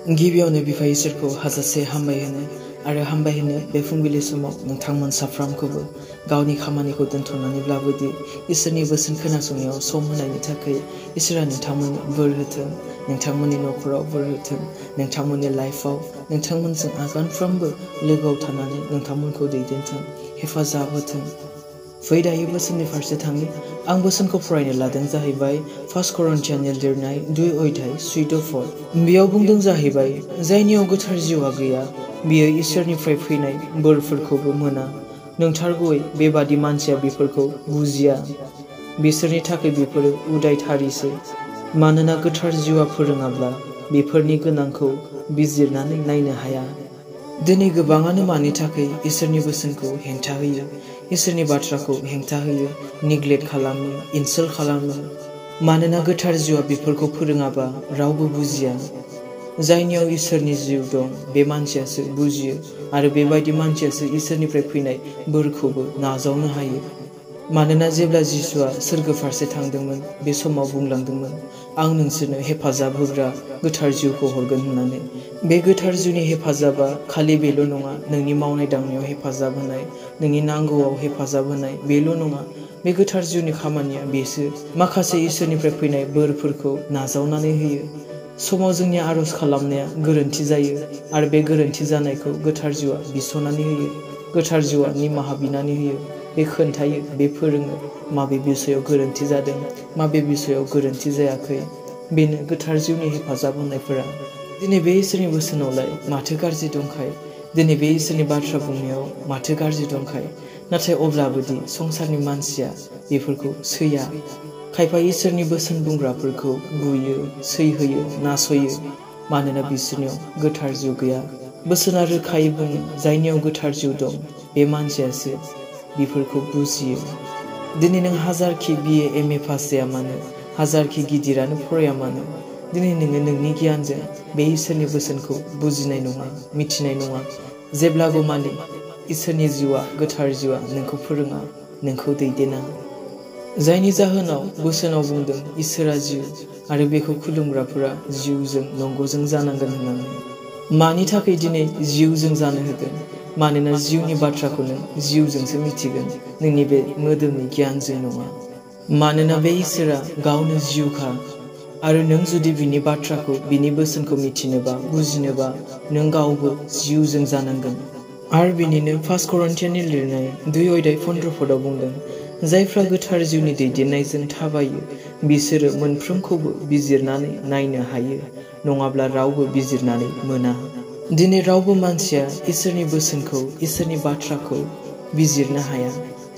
गिबियावनो बिफा इसोरखौ हाजासे हामबाय होनो आरो हामबाय होनो बे फुंबिलि समाव नोंथांमोन साफ्रोमखौबो गावनि खामानिखौ दोनथ'नानैब्लाबो दि इसोरनि बोसोन खोनासंनायाव सम होनायनि थाखाय इसोरा नोंथांमोननो बोर होथों, नोंथांमोननि न'खराव बोर होथों, नोंथांमोननि लाइफआव नोंथांमोनजों आगानफ्रोमबो लोगोआव थानानै नोंथांमोनखौ दैदेनथों, हेफाजाब होथों। फै दायो बोसोननि फारसे थाङो। आं बोसोनखौ फरायनो लादों जाहैबाय 1 करिन्थियाननि लिरनाय 2 अध्याय 3-4। बेयाव बुंदों जाहैबाय, जायनियाव गोथार जिउआ गैया बियो इसोरनिफ्राय फैनाय बोरफोरखौबो मोना। नोंथारगौयै बेबादि मानसिया बेफोरखौ बुजिया। बिसोरनि थाखाय बेफोरो उदायथारिसो। मानोना गोथार जिउआ फोरोङाब्ला बेफोरनि गोनांखौ बिजिरनानै नायनो हाया। दिनै गोबाङानो मानि थाखाय इसोरनि बोसोनखौ हेंथा होयो, इसोरनि बाथ्राखौ हेंथा होयो, निग्लेक्ट खालामो, इनसाल्ट खालामो। मानोना गोथार जिउआ बेफोरखौ फोरोङाबा रावबो बुजिया। जायनियाव इसोरनि जिउ दं बे मानसियासो बुजियो आरो बेबायदि मानसियासो इसोरनिफ्राय फैनाय बोरखौबो नाजावनो हायो। मानोना जेब्ला जिसुआ सोरगो फारसे थांदोंमोन बे समाव बुंलांदोंमोन, आं नोंसोरनो हेफाजाब होग्रा गोथार जिउखौ हरगोन होननानै। बे गोथार जिउनि हेफाजाबा खालि बेल' नङा, नोंनि मावनाय दांनायाव हेफाजाब होनाय, नोंनि नांगौआव हेफाजाब होनाय बेल' नङा। बे गोथार जिउनि खामानिया बेसो माखासे इसोरनिफ्राय फैनाय बोरफोरखौ नाजावनानै होयो। समाव जोंनि आरज खालामनाया गोरोन्थि जायो आरो बे गोरोन्थि जानायखौ गोथार जिउआ बिस'नानै होयो। गोथार जिउआ निमाहा बिनानै होयो। बे खोन्थायो, बे फोरोङो माबे बिषयाव गोरोन्थि जादों, माबे बिषयाव गोरोन्थि जायाखै। बेनो गोथार जिउनि हेफाजाब होनायफोरा। दिनै बे इसोरनि बोसोनावलाय माथो गाज्रि दंखाय? दिनै बे इसोरनि बाथ्रा बुंनायाव माथो गाज्रि दंखाय? नाथाय अब्लाबो दि संसारनि मानसिया बेफोरखौ सैया। खायफा इसोरनि बोसोन बुंग्राफोरखौ बुयो, सैहोयो, नासयो। मानोना बिसोरनियाव गोथार जिउ गैया। बोसोना रोखायै बुङो, जायनियाव गोथार जिउ दं बे मानसियासो बेफोरखौ बुजियो। दिनै नों हाजारखि BA MA पास जाया मानो, हाजारखि गिदिरानो फराया मानो, दिनै नोङो नोंनि गियानजों बे इसोरनि बोसोनखौ बुजिनाय नङा, मिथिनाय नङा। जेब्लाबो माने इसोरनि जिउआ, गोथार जिउआ नोंखौ फोरोङा, नोंखौ दैदेना। जायनि जाहोनाव बोसोनाव बुंदों इसोरा जिउ आरो बेखौ खुलुमग्राफोरा जिउजों नंगौजों जानांगोन होननानै। मानि थाखाय दिनै जिउजों जानो होदों? मानोना जिउनि बाथ्राखौ नों जिउजोंसो मिथिगोन, नोंनि बे मोदोमनि गियानजों नङा। मानोना बे इसोरा गावनो जिउखा आरो नों जुदि बिनि बाथ्राखौ, बिनि बोसोनखौ मिथिनोबा, बुजिनोबा नों गावबो जिउजों जानांगोन। आरो बिनिनो 1 करिन्थियाननि लिरनाय 2 अध्याय 15 बुंदों, जायफ्रा गोथार जिउनि दैदेननायजों थाबायो बिसोरो मोनफ्रोमखौबो बिजिरनानै नायनो हायो, नङाब्ला रावबो बिजिरनानै मोना। दिनै रावबो मानसिया इसोरनि बोसोनखौ, इसोरनि बाथ्राखौ बिजिरनो हाया,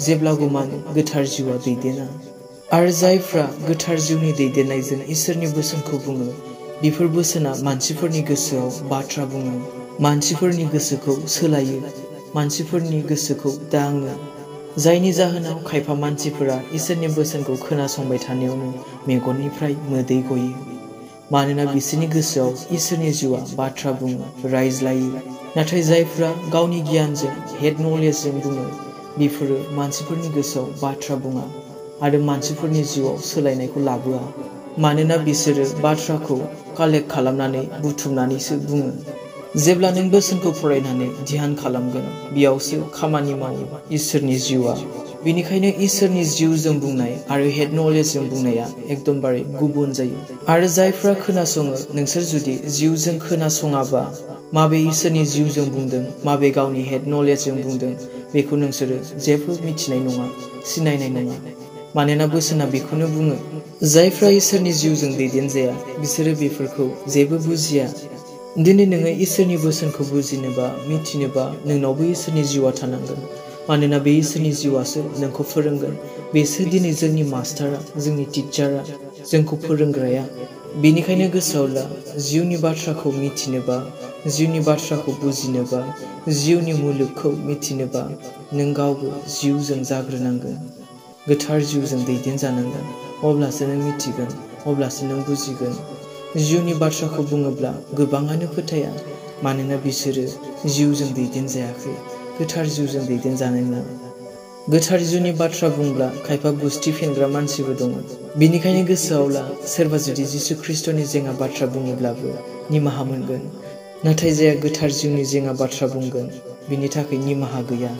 जेब्लाबो मानो गोथार जिउआ दैदेना। आरो जायफ्रा गोथार जिउनि दैदेननायजों इसोरनि बोसोनखौ बुङो, बेफोर बोसोना मानसिफोरनि गोसोआव बाथ्रा बुङो, मानसिफोरनि गोसोखौ सोलायो, मानसिफोरनि गोसोखौ दाङो। जायनि जाहोनाव खायफा मानसिफोरा इसोरनि बोसोनखौ खोनासंबाय थानायावनो मेगननिफ्राय मोदै गयो। मानोना बिसोरनि गोसोआव इसोरनि जिउआ बाथ्रा बुङो, रायज्लायो। नाथाय जायफ्रा गावनि गियानजों, हेड नलेजजों बुङो, बेफोरो मानसिफोरनि गोसोआव बाथ्रा बुङा आरो मानसिफोरनि जिउआव सोलायनायखौ लाबोआ। मानोना बिसोरो बाथ्राखौ कालेक्ट खालामनानै, बुथुमनानैसो बुङो। जेब्ला नों बोसोनखौ फरायनानै ध्यान खालामगोन, बेयावसो खामानि मावो इसोरनि जिउआ। बेनिखायनो इसोरनि जिउजों बुंनाय आरो हेड नलेजजों बुंनाया एकदमबारे गुबुन जायो। आरो जायफ्रा खोनासङो, नोंसोर जुदि जिउजों खोनासङाबा, माबे इसोरनि जिउजों बुंदों, माबे गावनि हेड नलेजजों बुंदों, बेखौ नोंसोरो जेबो मिथिनाय नङा, सिनायनाय नङा। मानोना बोसोना बेखौनो बुङो, जायफ्रा इसोरनि जिउजों दैदेनजाया बिसोरो बेफोरखौ जेबो बुजिया। दिनै नोङो इसोरनि बोसोनखौ बुजिनोबा, मिथिनोबा नोंनावबो इसोरनि जिउआ थानांगोन। मानोना बे इसोरनि जिउआसो नोंखौ फोरोंगोन। बेसो दिनै जोंनि मास्टारा, जोंनि टिचारा, जोंखौ फोरोंग्राया। बेनिखायनो गोसोआव ला, जिउनि बाथ्राखौ मिथिनोबा, जिउनि बाथ्राखौ बुजिनोबा, जिउनि मुलुगखौ मिथिनोबा नों गावबो जिउजों जाग्रोनांगोन, गोथार जिउजों दैदेनजानांगोन। अब्लासो नों मिथिगोन, अब्लासो नों बुजिगोन। जिउनि बाथ्राखौ बुङोब्ला गोबाङानो फोथाया, मानोना बिसोरो जिउजों दैदेनजायाखै, गोथार जिउजों दैदेनजानाय नङा। गोथार जिउनि बाथ्रा बुंब्ला खायफा गुस्थि फिनग्रा मानसिबो दङ। बिनिखायनो गोसोआव ला, सोरबा जुदि जिसु ख्रिस्टनि जेङा बाथ्रा बुङोब्लाबो निमाहा मोनगोन, नाथाय जायहा गोथार जिउनि जेङा बाथ्रा बुंगोन बिनि थाखाय निमाहा गैया।